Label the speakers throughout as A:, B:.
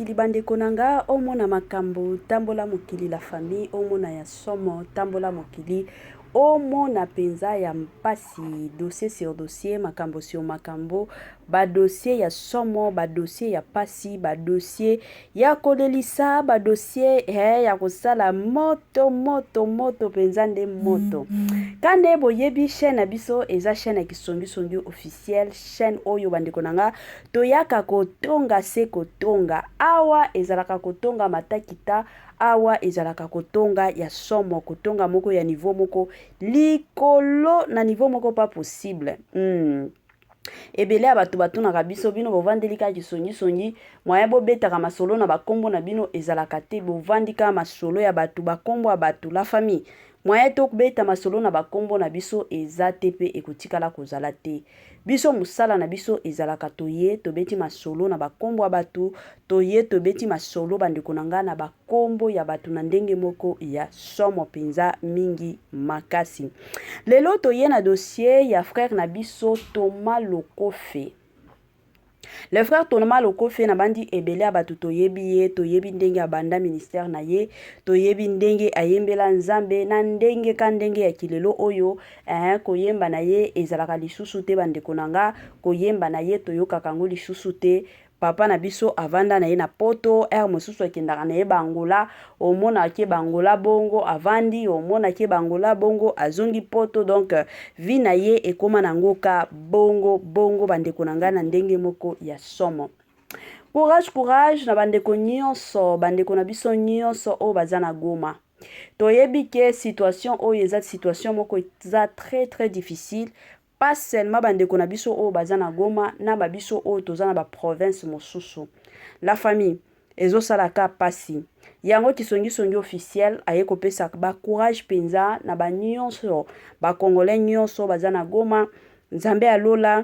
A: mokili bandeko na nga omona makambo tambola mokili la famille omona ya somo tambola mokili omona mpenza ya mpasi dossier sur dossier makambo sur makambo badossier ya somo badossier ya mpasi badossier ya kolelisa badossier eh, ya kosala moto moto moto mpenza nde moto ka nde boyebi chaîne na biso eza chaîne ya kisongisongi officiel chaîne oyo bandeko na nga toyaka kotonga se kotonga awa ezalaka kotonga matakita awa ezalaka kotonga ya somo kotonga moko ya niveau moko likolo na niveau moko pas possible. Ebele ya bato batunaka biso bino bovandeli kaka kisongisongi moyen bobetaka masolo na bakombo na bino ezalaka te bovandi kaka masolo ya bato bakombo ya bato la famille moyen tobeta masolo na bakombo na biso eza te mpe ekotikala kozala te biso mosala na biso ezalaka toye tobeti masolo na bakombo ya bato toye tobeti masolo bandeko na ngai na kombo ya bato na ndenge moko ya somo mpenza mingi makasi. Lelo toye na dossier ya frère na biso Thomas Lokofe. Le frère Thomas Lokofe na bandi ebele ya bato toyebi ye, toyebi ndenge abanda ministère na ye, toyebi ndenge ayembela Nzambe na ndenge ka ndenge ya kilelo oyo eh, koyemba na ye ezalaka lisusu te bandeko na nga, koyemba na ye toyokaka yango lisusu te. Papa na biso avanda na ye na poto heure mosusu akendaka na ye ba Angola omona ake ba Angola bongo avandi omona ake ba Angola bongo azongi poto donc vie na ye ekoma na ngo ka bongo bongo bandeko na ngai na ndenge moko ya somo. Courage courage na bandeko nyonso bandeko na biso nyonso oyo baza na Goma. Toyebi ke situation oyo eza situation moko eza très très difficile pas seulement bandeko na biso oyo baza na Goma na ba biso oyo toza na ba province mosusu. La famille ezosala ka pasi. Yango kisongisongi officiel aye kopesa ba courage penza na ba nyonso ba congolais nyonso baza na Goma. Nzambe ya lola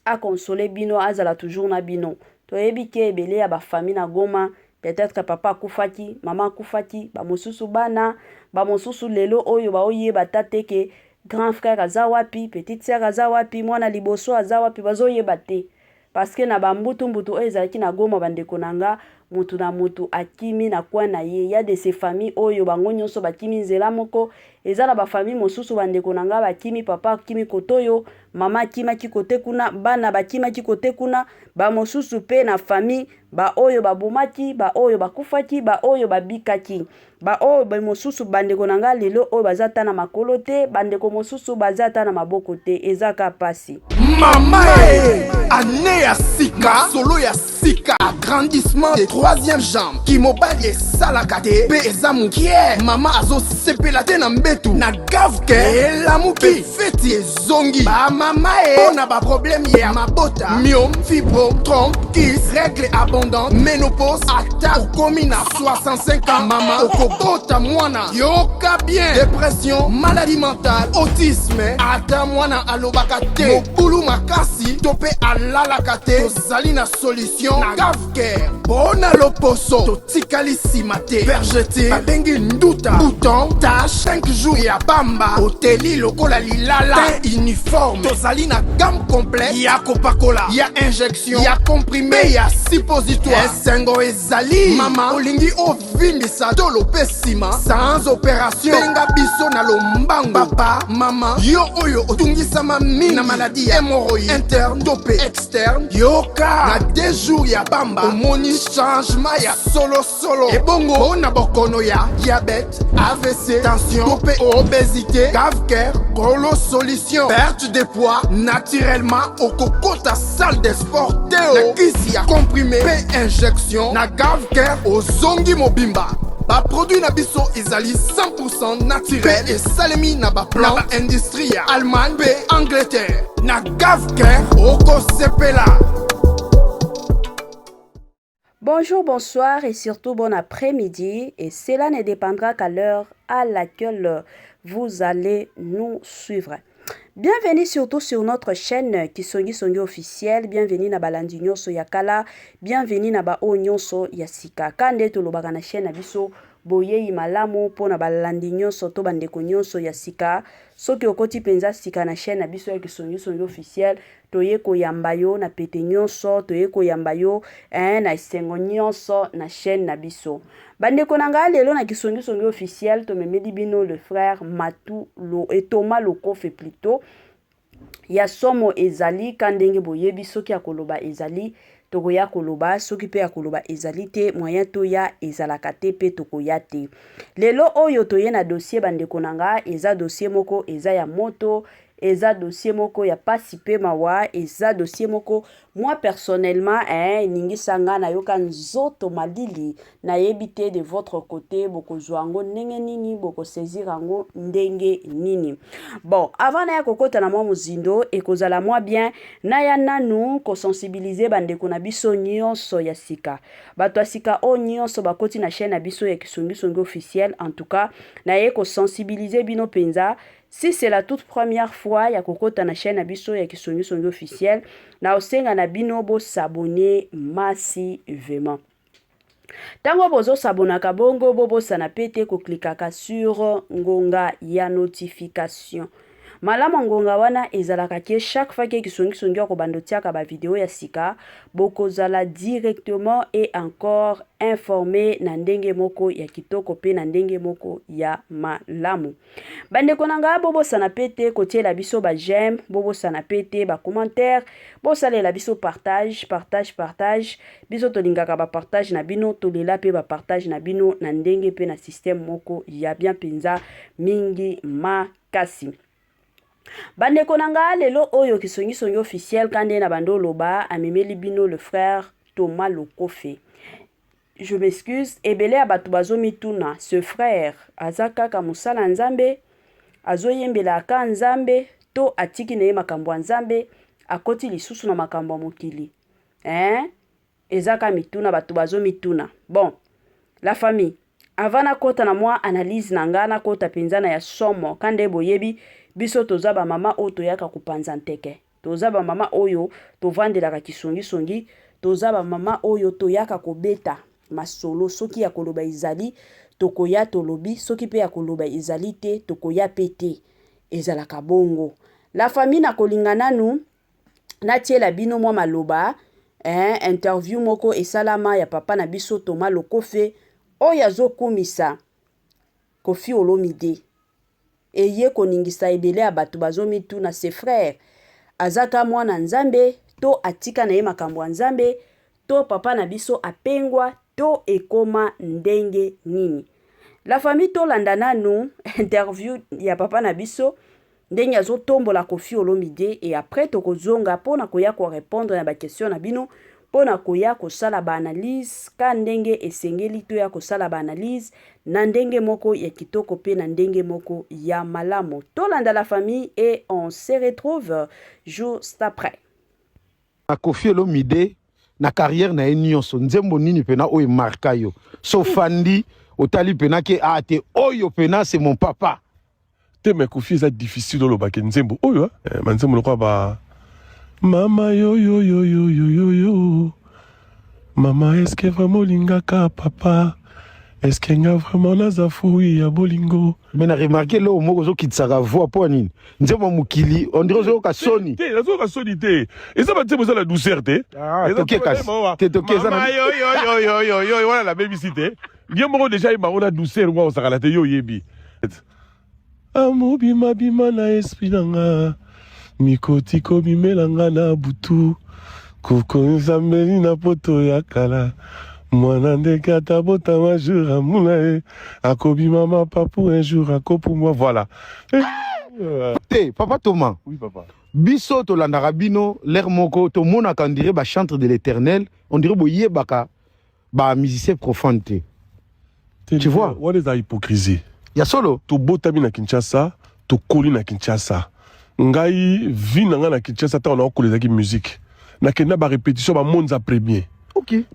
A: a consoler bino azala toujours na bino. Toyebi ke ebele ya ba famille na Goma peut-être papa akufaki, mama akufaki, ba mosusu bana, ba mosusu lelo oyo baoyeba ata te ke grand frère aza wapi, petite sœur aza wapi, mwana liboso aza wapi, bazoyeba te. Parce que na ba mbutu mbutu oyo ezalaki na Goma bandeko na nga, mutu na mutu akimi na coin na ye. Ya de ces familles oyo bango nyonso bakimi nzela moko, eza na ba famille mosusu bandeko na nga bakimi, papa akimi kotoyo, mama akimaki kote kuna, bana bakimaki kote kuna, ba mosusu pe na famille ba oyo babomaki, ba oyo bakufaki, ba oyo babikaki. Ba oyo ba mosusu bandeko na nga lelo oyo baza ata na makolo te, bandeko mosusu baza ata na maboko te, eza ka pasi.
B: Mama e année ya sika solo ya sika agrandissement de troisième jambe kimobali esalaka te mpe eza mokie mama azosepela te na mbetu na gavke elamuki feti ezongi bamama e mpo na baproblème ya mabota myome fibro trompe kis règle abondante ménopause ata okomi na 65 ans mama okobota mwana yoka bien depression maladie mentale autisme ata mwana alobaka te mobulu makasi to mpe alalaka te tozali na solution na gavcare mpo na loposo totikali nsima te vergete babengi nduta bouton tache 5 jours ya pamba oteli lokola lilala teint uniforme tozali na gamme complète ya kopakola ya injection ya comprime ya suppositoire esengo ezali mama olingi ovimbisa tolo mpe nsima sans opération benga biso na lombango papa mama yo oyo otungisama mingi na maladi ya hémorroïde interne to mpe externe yoka na deux jours ya pamba omoni changement ya solo solo ebongo mpo na bokono ya diabète avc tension to mpe obésité gavcare kolo solution perte de poids naturellement okokota salle de sport te o na kisi ya comprime mpe injection na gavcare ozongi mobimba baproduit na biso ezali 100% naturel mpe esalemi na baplan na baindustrie ya allemagne mpe angleterre na gavcare okosepela.
A: Bonjour, bonsoir et surtout bon après-midi. Et cela ne dépendra qu'à l'heure à laquelle vous allez nous suivre. Bienvenue surtout sur notre chaîne Kisongi Songi officiel. Bienvenue na balandi nyonso ya kala. Bienvenue na ba oyo nyonso ya sika. Kande tolobaka na chaîne na biso boyeyi malamu pona balandi nyonso to bandeko nyonso ya sika. Soki okoti mpenza sika na chaîne na biso ya Kisongisongi officiel, toye koyamba yo na pete nyonso, toye koyamba yo eh, na esengo nyonso na chaîne na biso. Bandeko na ngai, lelo na Kisongisongi officiel tomemeli bino le frère Matou Lo, et Thomas Lokofe plutôt. Ya somo ezali ka ndenge boyebi, soki ya koloba ezali tokoya koloba, soki pe ya koloba ezali te moyen toya ezalaka te pe tokoya te. Lelo oyo toye na dossier bandeko na nga, eza dossier moko eza ya moto, eza dossier moko ya pasi pe mawa, eza dossier moko moi personnellement eh, eningisa nga, nayoka nzoto malili, nayebi te de votre côté bokozwa yango ndenge nini, bokosaisir yango ndenge nini. Bon, avant naya kokota na mwa mozindo, ekozala mwa bien naya nanu kosensibiliser bandeko na biso nyonso ya sika, bato ya sika oyo nyonso bakoti na chaîne na biso ya Kisongisongi officiel. En tout cas naye kosensibiliser bino mpenza. Si c'est la toute première fois ya kokota na chaîne na biso ya Kisongisongi officiel, na osenga na bino bo s'abonner massivement. Tango bozo s'abonnaka bongo, bobosana pe te koklikaka sur ngonga ya notification. Malamu ngonga wana ezalaka ke chaque fois ke Kisongisongi akobanda otiaka ba video ya sika, bokozala directement et encore informé na ndenge moko ya kitoko pe na ndenge moko ya malamu. Bandeko na nga, bobosana pe te kotiela biso ba j'aime, bobosana pe te ba commentaire, bosalela biso partage, partage, partage. Biso tolingaka ba partage na bino, tolela pe ba partage na bino na ndenge pe na système moko ya bien penza mingi makasi. Bandeko na nga, lelo oyo Kisongisongi officiel kande na bando loba amemeli bino le frère Thomas Lokofe. Je m'excuse, ebele ya bato bazomituna, ce frère aza kaka mosala Nzambe, azoyembela aka Nzambe to atiki na ye makambo ya Nzambe, akoti lisusu na makambo ya mokili. Hein? Eza ka mituna bato bazomituna. Bon, la famille, avant nakota na mwa analyse na nga, nakota penza na ya somo, kande boyebi biso toza ba mama oyo toyaka kopanza nteke. Toza ba mama oyo tovandelaka kisongisongi, toza ba mama oyo toyaka kobeta masolo, soki ya koloba ezali tokoya tolobi, soki pe ya koloba ezali te tokoya pe te, ezalaka bongo. La famille, nakolinga nanu natiela bino mwa maloba eh, interview moko esalama ya papa na biso Thomas Lokofe oyo azokumisa Koffi Olomide. Eye koningisa ebele ya bato bazomituna ce frère aza ka mwana Nzambe to atika na ye makambo ya Nzambe to papa na biso apengwa to ekoma ndenge nini. La famille, tolanda nanu interview ya papa na biso ndenge azotombola Koffi Olomide et après tokozonga mpona koya korépondre na baquestion na bino, mpona koya kosala baanalyse ka ndenge esengeli toya kosala baanalyse na ndenge moko ya kitoko pe na ndenge moko ya malamu. Tolanda la famille et on se retrouve juste après.
C: Na Koffi Olomide na carrière na ye nyonso, nzembo nini pena oyo emarka yo? So fandi otali pena ke ah te oyo pena c'est mon papa.
D: Te, mais Koffi eza difficile olobaki nzembo oyo eh, banzembo lokola ba mama yo yo yo yo yo yo yo mama, est-ce que vraiment olingaka papa, est-ce que nga vraiment naza fruit ya bolingo?
C: Mais na remarqué loo moko ozokitisaka voix mpo ya nini? Nzembo ya mokili on dirait ozoyoka soni.
D: Te, nazoyoka soni te, eza banzembo eza na douceur te.
C: Ah, toke kasi te, toke eza
D: na yo yo yo yo yo yo wana nabebisi te, ye moko déjà yembango na douceur mwa osakala te, yo oyebi amobimabima na esprit na nga, mikoti kobimela nga na butu, kokonzambeli na poto ya kala, mwana ndeke ata botama jour amula ye akobima mapapu un jour akopumbwa, voilà.
C: Te papa Thomas.
D: Oui papa.
C: Biso tolandaka bino l'air moko tomonaka on dirait ba chantre de l'éternel, on dirait boyebaka ba musicien profane te. Tu vois?
D: Wana eza hypocrisie.
C: Ya solo.
D: Tobotami na Kinshasa, tokoli na Kinshasa. Ngai vie na ngai na Kinshasa ntango naokola ezalaki musique. Nakenda ba répétition ba Monza premier.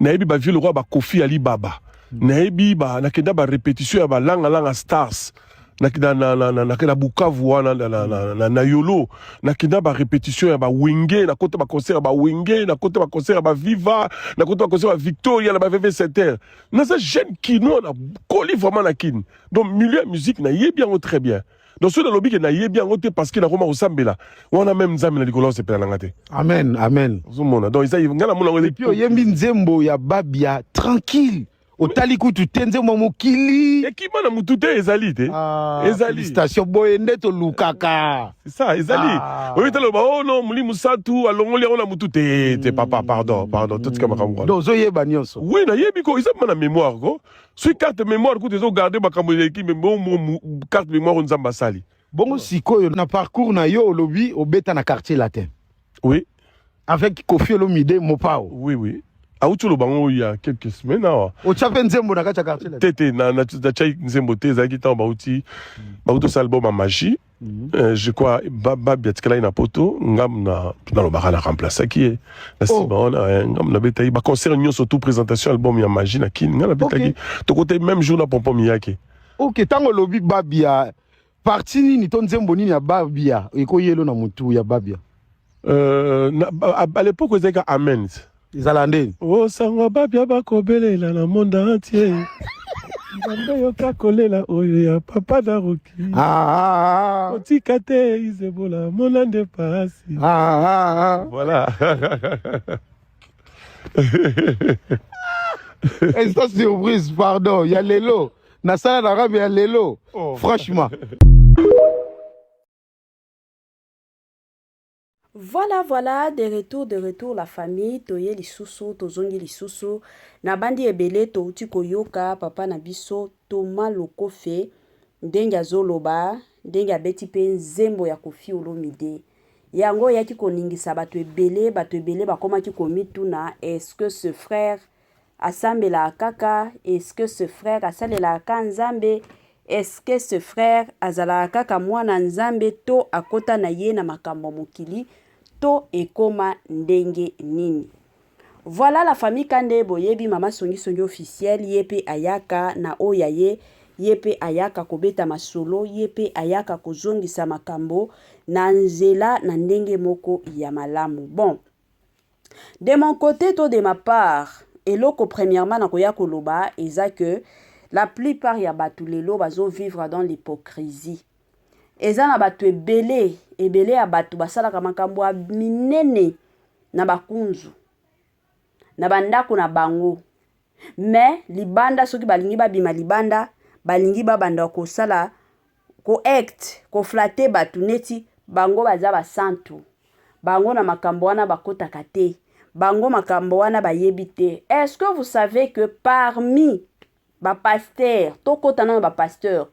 D: Nayebi ba vieux lokola ba Koffi Ali Baba. Nayebi ba nakenda ba répétition ya ba Langa Langa Stars. Na, na, na, na, na, na Bukavu wana na, na, na, na, na Yolo, nakenda ba répétition ya ba Wenge, nakota ba concert ya ba Wenge, nakota ba concert ya ba Viva, nakota ba concert ya Victoria na ba VV 7 naza jeune kinois, nakoli vraiment na Kin, donc milieu ya musique nayebi yango très bien. Donc soki nalobi ke nayebi yango te parce que nakoma kosambela wana, même Nzambe na likolo asepela na nga te.
C: Amen, amen.
D: Ozomona, donc eza nga namona yango.
C: Et puis oyembi nzembo ya Babia tranquille, otali kutu te nzembo ya mokili.
D: Ekima na mutu te, ezali te.
C: Ah,
D: ezali.
C: Félicitation, boye nde tolukaka.
D: C'est ça, ezali.
C: Ah.
D: Oyo taloba oh non, molimo santu alongoli yango na mutu te te. Papa, pardon, pardon, totika makambo wana.
C: Donc ozoyeba nyonso.
D: Oui, nayebi ko, eza ma na mémoire ko. Soki carte mémoire kutu ezogarde makambo eleki, me mo carte mémoire oyo Nzambe asali.
C: Bongo sikoyo na parcours na yo, olobi obeta na Quartier Latin
D: Oui.
C: avec Koffi Olomide, Mopao.
D: Oui, auti oloba yango il y a quelques semaines awa.
C: Otya mpe nzembo na kati ya Quartier Latin?
D: Te te, natiaki nzembo te. Ezalaki ntango bauti osala album ya Magie. Je crois Babia atikalaki na Poto, ngam na nalobaka na remplaçaki ye na nsima wana. Ngam nabetaki baconcert nyonso, tout présentation album ya Magie na Kini, nga nabetaki. Tokotaki même jour na Pompon Miyake.
C: Ok, ntango olobi Babia, parti nini to nzembo nini ya Babia ekoyelo na motu ya Babia?
D: À l'époque ezalaki Amen.
C: Ezala ndeni?
D: Osango Babia bakobelela na monde entier, Nzambe yoka kolela oyo ya papa na Roki.
C: Ah, ah, ah.
D: Otika te izebola mona nde pasi.
C: Ah, ah, ah.
D: Voilà.
C: Instant surprise, pardon, ya lelo nasala na rabe ya lelo.
D: Oh.
C: Franchement.
A: Voilà, de retour, de retour, la famille. Toye lisusu, tozongi lisusu. Na bandi ebele, touti koyoka papa na biso Thomas Lokofe ndenge azoloba, ndenge abeti mpe nzembo ya Koffi Olomide. Yango eyaki koningisa bato ebele, bato ebele bakomaki komituna: est-ce que ce frère asambelaka kaka? Est-ce que ce frère asalelaka kaka Nzambe? Est-ce que ce frère azalaka kaka mwana Nzambe to akota na ye na makambo ya mokili to ekóma ndenge nini? Voilà la famille, kande boyebi mama Songisongi officiel, ye mpe ayaka na oyo ya ye, ye mpe ayaka kobeta masolo, ye mpe ayaka kozongisa makambo na nzela na ndenge moko ya malamu. Bon, de mon côté to de ma part, eloko premièrement nakoya koloba eza que la plupart ya bato lelo bazovivre dans l'hypocrisie. Eza na bato ebele ebele ya bato basalaka makambo ya minene na bakunzu na bandako na bango, mais libanda, soki balingi babima libanda, balingi babanda kosala koacte, koflatter bato neti bango baza basantu, bango na makambo wana bakotaka te, bango makambo wana bayebi te. Est-ce que vous savez que parmi bapasteur, tokota nano bapasteur,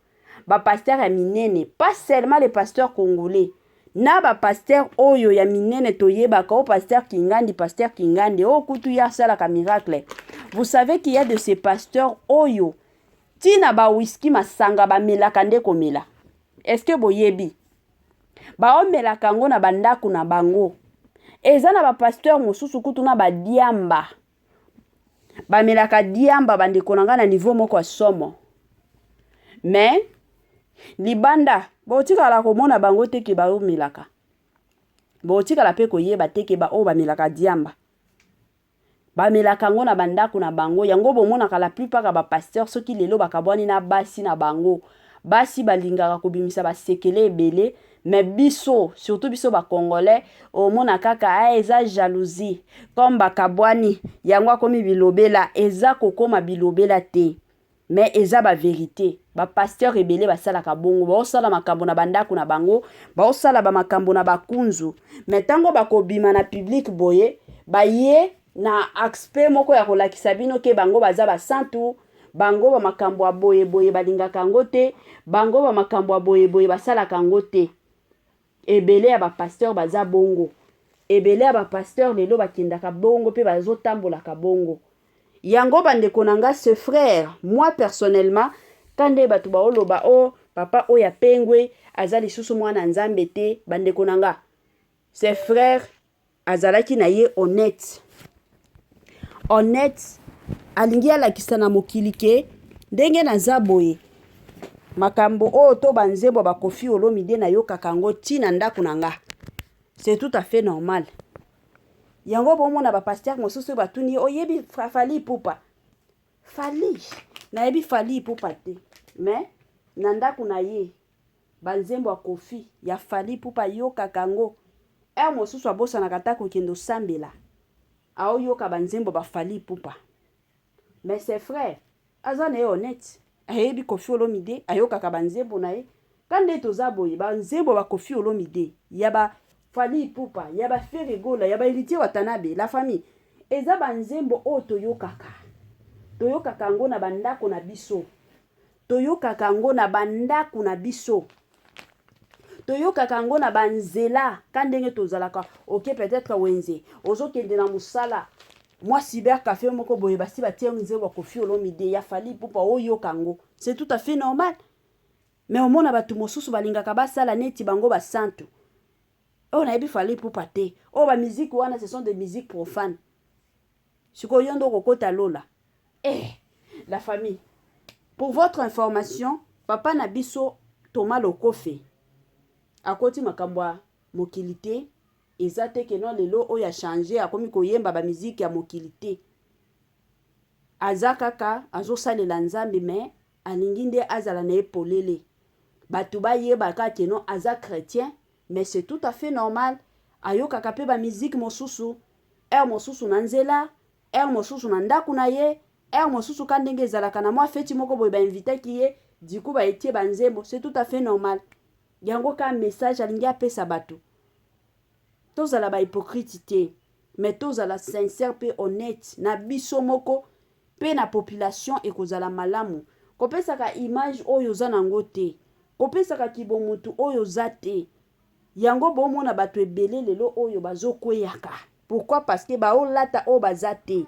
A: bapasteur ya minene, pas seulement les pasteurs congolais, na bapasteur oyo ya minene toyebaka, oyo pasteur Kingandi, pasteur Kingandi oyo kutu ye asalaka miracle, vous savez qu'il y a de ces pasteurs oyo ntina bawiski, masanga bamelaka nde komela? Est ce que boyebi baomelaka yango na bandako na bango? Eza na bapasteur mosusu kutu na badiamba, bamelaka diamba, bandeko na ngai, na niveau moko ya somo, mais libanda botikala komona bango te ke baomelaka, botikala mpe koyeba te ke baoyo bamelaka diamba, bamelaka yango na bandako na bango. Yango bomonaka la plupart ya bapasteur, soki lelo bakabwani na basi na bango, basi balingaka kobimisa basekele ebele. Mais biso, surtout biso bacongolais, omona kaka ah, eza jalousie, comme bakabwani yango akomi bilobela. Eza kokóma bilobela te, mais eza bavérité. Bapasteur ebele basalaka bongo, baosala makambo na bandako na bango, baosala bamakambo na bakunzu, mais ntango bakobima na public boye, baye na aspect moko ya kolakisa bino ke bango baza basantu, bango bamakambo ya boyeboye balingaka yango te, bango bamakambo ya boyeboye basalaka yango te. Ebele ya bapasteur baza bongo, ebele ya bapasteur lelo bakendaka bongo mpe bazotambolaka bongo. Yango bandeko na nga, ce frère, moi personnellement, ka nde bato baoloba o oh, papa oyo apengwe, aza lisusu mwana Nzambe te, bandeko na nga, ce frère azalaki na ye honnête, honnête. Alingi alakisa na mokili ke ndenge naza boye, makambo oyo to banzembo baKoffi Olomide nayokaka yango ntina ndako na nga, c'est tout à fait normal. Yango bomona bapasteur mosusu oyo batuni ye: "Oyebi Fally Ipupa?" "Fally, nayebi Fally Ipupa te, mais na ndako na ye." Ba nzembo ya Koffi, ya Fally Ipupa ayokaka yango. Heure mosusu abosanaka ata kokende osambela. Aoyoka ba nzembo ba Fally Ipupa. Mais ses frères, aza na ye honnête. Ayebi Koffi Olomide, ayokaka ba nzembo na ye. Ka nde toza boye, ba nzembo ba Koffi Olomide, ya ba Fally Ipupa, ya ba Ferre Gola, ya ba Heritier Watanabe, la famille, eza ba nzembo oyo toyokaka. Toyokaka yango na ba ndako na biso. Toyokaka yango na ba ndaku na biso. Toyokaka yango na ba nzela ka ndenge tozalaka oke peut-être wenze ozokende na musala mwa cyber cafe moko boye basi batie nzembo ya Koffi Olomide ya Fally Ipupa oyoka yango c'est tout à fait normal mais omona bato mosusu balingaka basala neti bango basantu oyo nayebi Fally Ipupa te oyo ba musique wana ce sont des musiques profanes Sikoyo yo nde okokota lola? Eh! La famille, pour votre information, papa na biso Thomas Lokofe akoti makambo ya mokili te, eza te que non lelo oyo a changer akomi koyemba ba musique ya mokili te. Aza kaka azosalela Nzambe mais alingi nde azala na ye polele. Batu bayeba kaka que non aza chretien mais c'est tout à fait normal ayokaka pe ba musique mosusu heure mosusu na nzela heure mosusu na ndaku na ye heure mosusu ka ndenge ezalaka na mwa feti moko boye ba invitaki ye du coup ba etie ba nzembo c'est tout à fait normal yango ka message alingi apesa bato tozala ba hypocrite te mais tozala sincère pe honnête na biso moko pe na population ekozala malamu kopesaka image oyo oza nango te kopesaka kibomutu oyo oza te yango bomona bato ebele lelo oyo bazokweyaka pourquoi parce que baolata oyo baza te.